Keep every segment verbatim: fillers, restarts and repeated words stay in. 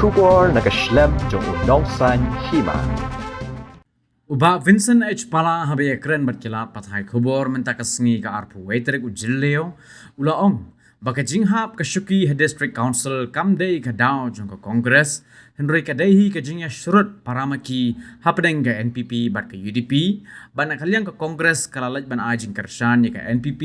Khubor na ka shlem jong u Nongsaiñ Hima. U Bah Vincent H Pala haba ïakren bad ki lad pathai khubor mynta ka sngi ka arphew wei tarik u Jylliew u la ong ba ka jinghap ka shuki ha District Council kam dei ka daw jong ka Congress, hynrei ka dei hi ka jingïashrut paramaki hapdeng ka N P P bad ka U D P, bad na ka liang ka Congress ka la leit ban ai jingkyrshan ïa ka N P P,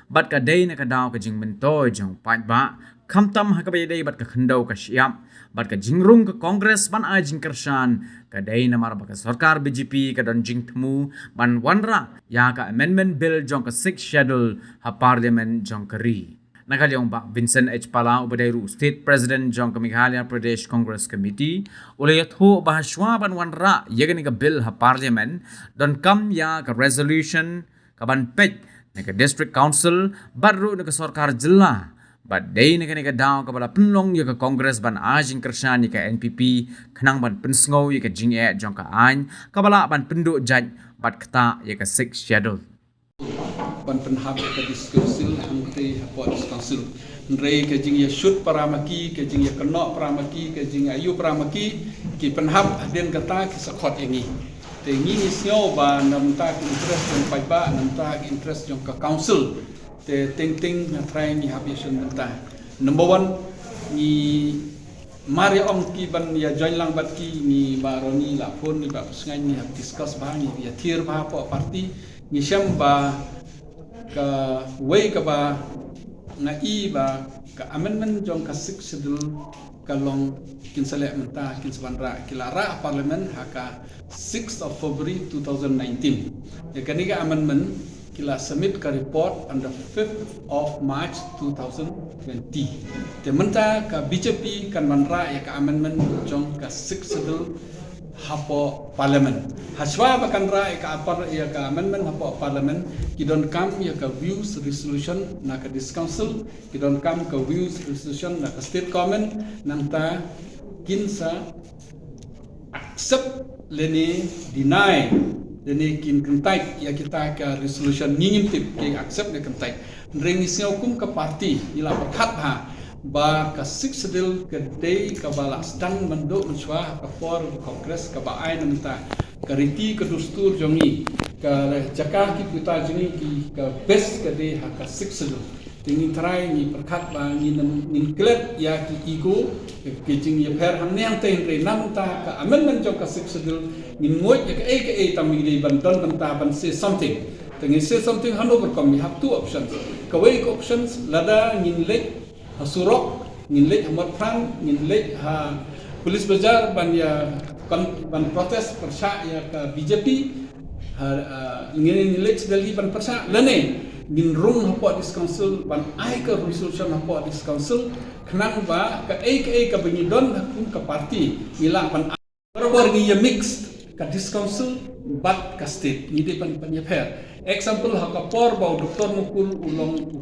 bad ka dei na ka daw ka jingmyntoi jong u paidbah, khamtam ha kaba ïadei bad ka khyndew ka shyiap, bad ka jingrung ka Congress ban ai jingkyrshan ka dei namar ba ka sorkar B J P ka don jingthmu ban wanrah ïa ka Amendment Bill jong ka Sixth Schedule ha Parliament jong ka ri. Na ka liang u Bah Vincent H Pala uba dei ruh u State President jong ka Meghalaya Pradesh Congress Committee u la ïathuh ba hashwa ban wanrah ïa kane ka Bill ha Parliament donkam ïa ka resolution kaban peit na ka District Council bad ruh na ka sorkar jylla, bad dei na kane ka daw kaba la pynlong ïa ka Congress ban ai jingkyrshan ïa ka N P P khnang ban pynsngew ïa ka jingeh jong ka aiñ kaba lah ban pynduh jait bad ktah ïa ka Sixth Schedule. Ban pynhap ïa ka District Council hangtei hapoh District Council. Hynrei ka jingïashut paramaki, ka jingïakynnoh paramaki, ka jingïayu paramaki, ki pynhap hadien kata ki sa khot ïa ngi. Te ngi ngi sngew ba na bynta ki interest jong paidbah, na bynta ki interest jong ka Council. Te teng teng nga trai ngi hap ïashun bynta. Number one, ngi mar ïa ong ki ban ïa join lang bad ki, ngi ba Ronnie la phone, ngi ba Pysngaiñ, ngi hap discuss bha, ngi ïa thier bha hapoh party. Ngi shem ba ka wei kaba nga i ba ka amendment jong ka Sixth Schedule ka long kin sa leh mynta, kin sa wanrah, ki la rah Parliament ha ka sixth of February two thousand nineteen. Ïa kane ka amendment ki la submit ka report on the fifth of March two thousand twenty. Te mynta ka B J P kan wanrah ïa ka amendment jong ka Sixth Schedule hapoh Parliament. Hashwa ba kan rah ïa ka apar ïa ka amendment hapoh Parliament, ki donkam ïa ka views resolution na ka District Council, ki donkam ka views resolution na ka State Government, nangta kin sa accept lane deny lane kin kyntait ïa kita ka resolution. Ngi ngim tip ki accept ne kyntait. Hynrei ngi sngew kum ka party ngi la pyrkhat bha ba ka Sixth Schedule ka dei kaba la sdang mynduh mynshuwa ha ka por ka Congress kaba ai na mynta ka riti ka dustur jong ngi, ka jaka ki puta jong ngi, ki ka best ka dei ha ka Sixth Schedule. Te ngi trai ngi pyrkhat ba ngin, ngin klet ïa ki ego, ki jingïapher hangne hangtei, hynrei na mynta ka amendment jong ka Sixth Schedule ngin ngeit ïa kaei kaei tam ngi dei ban don bynta ban say something. Te ngin say something hano ka rukom, we have two options. Kawei ka options, lada ngin leit ha surok, ngin leit ha Motphran, ngin leit ha Police Bazar ban ïa kon-, ban protest pyrshah ïa ka B J P. Ha, ah, ngin, ngin leit Delhi ban pyrshah, lane ngin rung hapoh District Council ban ai ka resolution hapoh District Council khnang ba kaei kaei kaba ngi don ha kum ka party ngi lah ban Barabor ngi ïa mix ka District Council bad ka state, ngi dei ban, ban ïapher. Example, ha ka por ba u Doctor Mukul u long u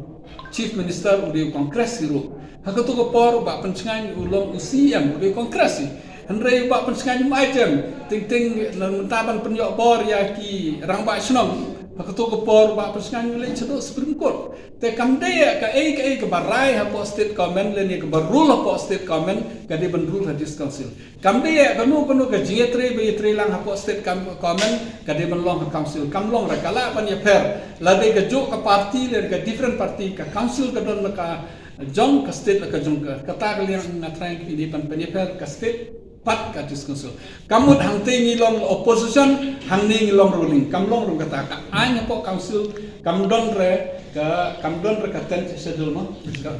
Chief Minister u dei u Congress hi ruh. Ha kato ka por ba Pynshngaiñ u long u C M u dei u Congress hi. Hynrei ba Pynshngaiñ um ai jem, teng teng na mynta ban pynïoh bor ïa ki rangbah shnong. Ha kato ka por ba Pynshngaiñ u leit shaduh Supreme Court. Te kam dei ïa kaei kaei kaba rai hapoh state government lane kaba rule hapoh state government ka dei ban rule ha District Council. Kam dei ïa kano kano ka jingïatrei ba ïatrei lang hapoh state kam-, government ka dei ban long ha council. Kam long re, ka lah ban ïapher. Lada ka juh ka party lane ka different party, ka council ka don la ka jong, ka state la ka jong ka. Kata ka liang nga trai ngi dei ban pynïapher ka state bad ka District Council. Ka mut hangtei ngi long opposition, hangne ngi long ruling. Kam long ruh kata, ka aiñ hapoh council kam don re ka, kam don re ka tenth schedule mo. Ka,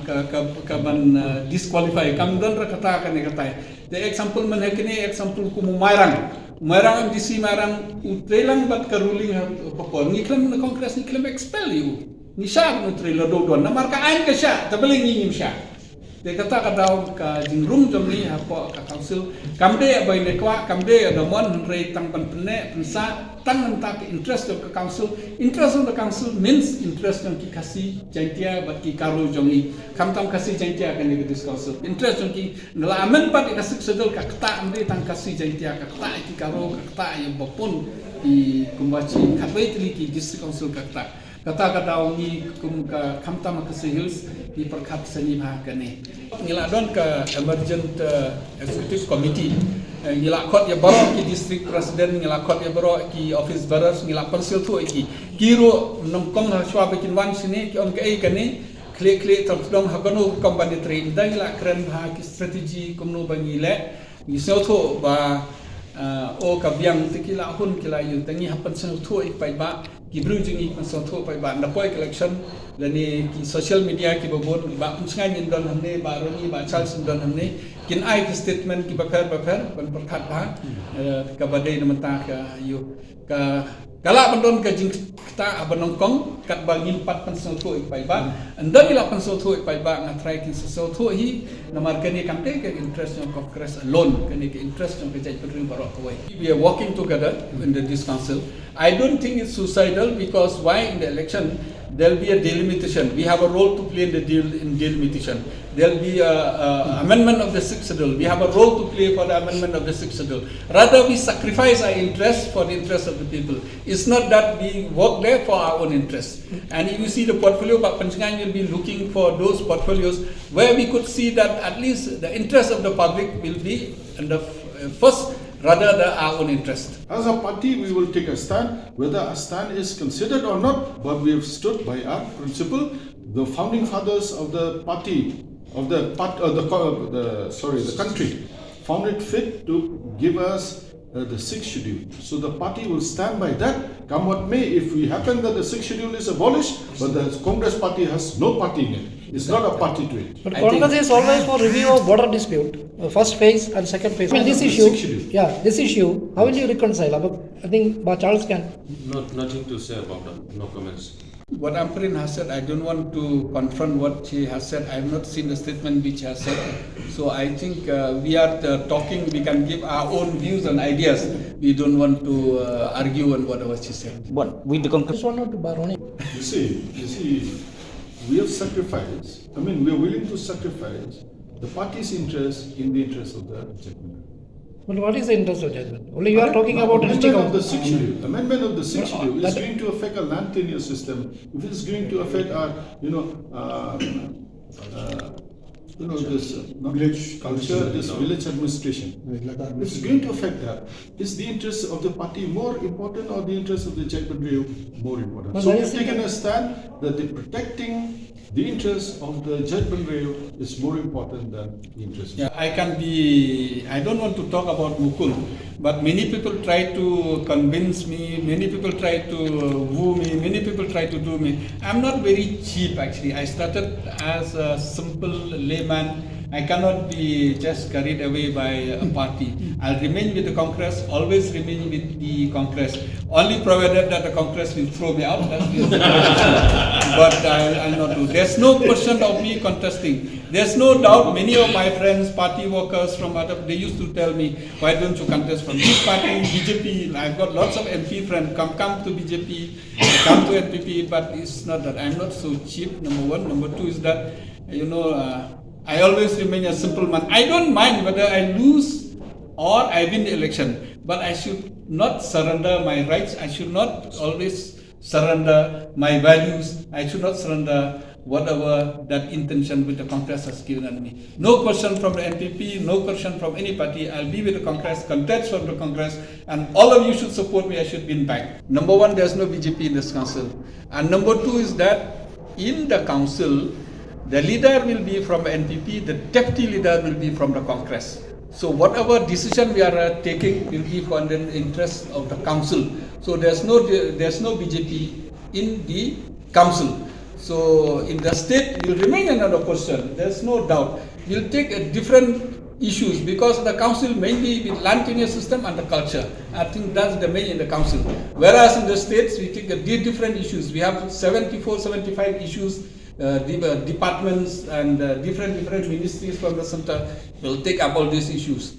ka, ka, ka ban, uh, disqualify. Kam don re kata kane kata. Te example mynne kine, example kum u Mairang. Mairang, M D C Mairang u trei lang bad ka ruling ha, ha por. Ngi khlem na Congress, ngi khlem expel ïa u. Ngi shah ban u trei lada u don. Namar ka aiñ ka shah, te balei ngi ngim shah. Te kata ka daw ka jingrung jong ngi hapoh ka council. Kam dei ïa ba ïa ne kwah, kam dei ïa da mon, hynrei tang ban pynneh pynsah tang na bynta ka interest jong ka council. Interest jong ka council means interest jong ki Khasi Jaiñtia bad ki Garo jong ngi. Khamtam Khasi Jaiñtia kane ka District Council. Interest jong ki, nga la amend pat ïa ka Sixth Schedule, ka ktah ym dei tang Khasi Jaiñtia, ka ktah ïa ki Garo, ka ktah ïa ba bun ki, kumba shi khatwei tylli ki District Council ka ktah. Kata ka daw ngi kum ka, khamtam ha Khasi Hills, Ki pyrkhat sani bha kane. Ngi la don ka emergent, eh, executive committee. Eh, ngi la khot ïa baroh ki district president, ngi la khot ïa baroh ki office bearers, ngi la pynsngewthuh ïa ki. Ki ruh nyngkong ha shuwa ba kin wan shane, ki ong kaei kane, khlieh khlieh tang sdang ha kano ka company trade. Nda ngi la kren bha ki strategy kumno ba ngi leh. Ngi sngewthuh ba, ah, o ka biang te ki la hun ki la ïoh, te ngi hap pynsngewthuh ïa ki paidbah, ki briew jong ngi pynsngewthuh paidbah, na poi ka election, lane ki social media ki ba bun, ba Umsngain ngin don hangne, ba Ronnie, ba Charles ngin don hangne, kin ai ki statement ki bapher bapher, ban pyrkhat bha, eh, kaba dei na mynta ka ïoh. Ka, ka lah ban don ka jingktah haba nyngkong, katba ngim pat pynsngewthuh ïa ki paidbah. Ynda ngi lah pynsngewthuh ïa ki paidbah, nga tharai kin sngewthuh hi, namar kane kam dei ka interest jong Congress alone, kane ka interest jong ka jaitbynriew baroh kawei. We are working together in the, this council. I don't think it's suicidal because why in the election there'll be a delimitation. We have a role to play in the deal in delimitation. There'll be a, a amendment of the Sixth Schedule. We have a role to play for the amendment of the Sixth Schedule. Rather, we sacrifice our interests for the interests of the people. It's not that we work there for our own interests. And if you see the portfolio, Bah Panchayat will be looking for those portfolios where we could see that at least the interest of the public will be in the f- uh, first rather than our own interest. As a party, we will take a stand, whether a stand is considered or not, but we have stood by our principle. The founding fathers of the party, of the part, uh, the, co- the sorry, the country, found it fit to give us, uh, the sixth schedule. So the party will stand by that. Come what may, if we happen that the sixth schedule is abolished, but the Congress party has no party in it. It's not a party to it. But I Congress think is always for review of border dispute, uh, first phase and second phase. I mean, this issue, yeah, this issue, how will you reconcile? Ab- I think Bah Charles can. Not, nothing to say about that. No comments. What Ampareen has said, I don't want to confront what she has said. I have not seen the statement which she has said. So I think, uh, we are, uh, talking, we can give our own views and ideas. We don't want to, uh, argue on whatever she said. But with the conclusion. Just one or two, Bah Ronnie. You see, you see, we have sacrificed, I mean, we are willing to sacrifice the party's interest in the interest of the Jaiñtia. But what is the interest of Jaiñtia? Only you are talking about the Amendment of the Sixth Schedule. Amendment of the Sixth Schedule is going to affect our land tenure system. If it's going to affect our, you know, uh, uh, you know, this, uh, not village culture, this village administration. It's going to affect that. Is the interest of the party more important or the interest of the Jaiñtia more important? So we've taken a stand that the protecting the interest of the Jaiñtia is more important than the interest. Yeah, I can be, I don't want to talk about Mukul, but many people try to convince me, many people try to woo me, many people try to do me. I'm not very cheap actually. I started as a simple layman. I cannot be just carried away by a party. I'll remain with the Congress, always remain with the Congress. Only provided that the Congress will throw me out, that's the only condition. But I'll, I'll not do. There's no question of me contesting. There's no doubt, many of my friends, party workers from other, they used to tell me, "Why don't you contest from this party, B J P?" I've got lots of M P friends, "Come, come to B J P, come to N P P," but it's not that. I'm not so cheap, number one. Number two is that, you know, uh, I always remain a simple man. I don't mind whether I lose or I win the election, but I should not surrender my rights. I should not always surrender my values. I should not surrender whatever that intention which the Congress has given me. No question from the N P P, no question from any party. I'll be with the Congress, contest from the Congress, and all of you should support me. I should win back. Number one, there's no B J P in this council. And number two is that in the council, the leader will be from N P P, the deputy leader will be from the Congress. So whatever decision we are, uh, taking will be for the interest of the council. So there's no, there's no B J P in the council. So in the state, we'll remain in an opposition. There's no doubt. We'll take a different issues because the council mainly with land tenure system and the culture. I think that's the main in the council. Whereas in the states, we take a di- different issues. We have seventy-four, seventy-five issues, uh, the, uh, departments and, uh, different, different ministries from the center will take up all these issues.